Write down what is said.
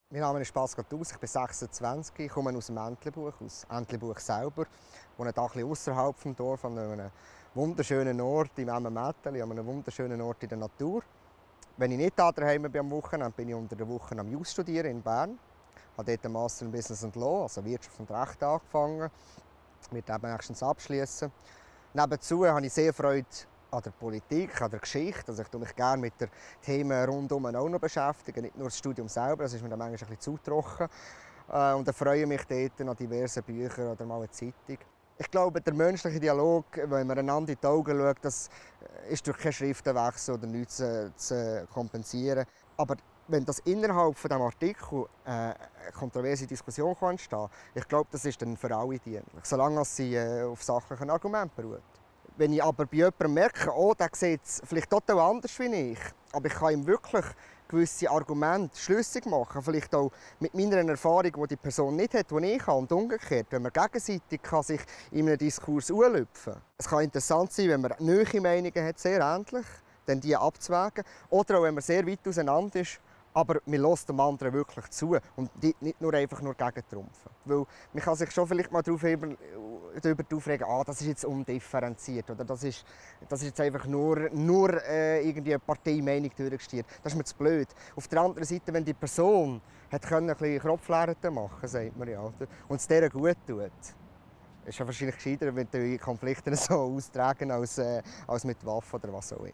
Mein Name ist Pascal Thus, ich bin 26, ich komme aus dem Entlebuch, aus Entlebuch selber. Ich wohne hier ein bisschen ausserhalb des Dorf, an einem wunderschönen Ort im Emmenmätteli, an einem wunderschönen Ort in der Natur. Wenn ich nicht daheim bin am Wochenende, bin ich unter der Woche am Jus studieren in Bern. Ich habe dort einen Master in Business and Law, also Wirtschaft und Recht, angefangen. Ich werde eben nächstens abschließen. Nebenzu habe ich sehr Freude an der Politik, an der Geschichte. Also ich beschäftige mich gerne mit den Themen rundum auch noch beschäftigen, nicht nur das Studium selber, das ist mir dann manchmal ein bisschen zu trocken. Und freue mich dort an diversen Büchern oder mal eine Zeitung. Ich glaube, der menschliche Dialog, wenn man einander in die Augen schaut, das ist durch keinen Schriftenwechsel oder nichts zu kompensieren. Aber wenn das innerhalb von diesem Artikel eine kontroverse Diskussion entstehen kann, ich glaube, das ist dann für alle dienlich, solange sie auf sachlichen Argumenten beruht. Wenn ich aber bei jemandem merke, oh, der sieht es vielleicht total anders wie ich, aber ich kann ihm wirklich gewisse Argumente schlüssig machen, vielleicht auch mit meiner Erfahrung, die die Person nicht hat, die ich habe, und umgekehrt, wenn man gegenseitig kann sich in einem Diskurs anlüpfen kann. Es kann interessant sein, wenn man nahe Meinungen hat, sehr ähnlich, dann die abzuwägen, oder auch wenn man sehr weit auseinander ist, aber man lässt dem anderen wirklich zu und nicht nur einfach nur gegentrumpfen. Weil man kann sich schon vielleicht mal darüber aufregen, das ist jetzt undifferenziert oder das ist jetzt einfach nur irgendwie eine Parteimeinung durchgestiert. Das ist mir zu blöd. Auf der anderen Seite, wenn die Person ein bisschen Kropflehrten machen kann, sagt man ja, und es der gut tut, ist ja wahrscheinlich gescheiter, wenn die Konflikte so austragen als mit Waffen oder was auch immer.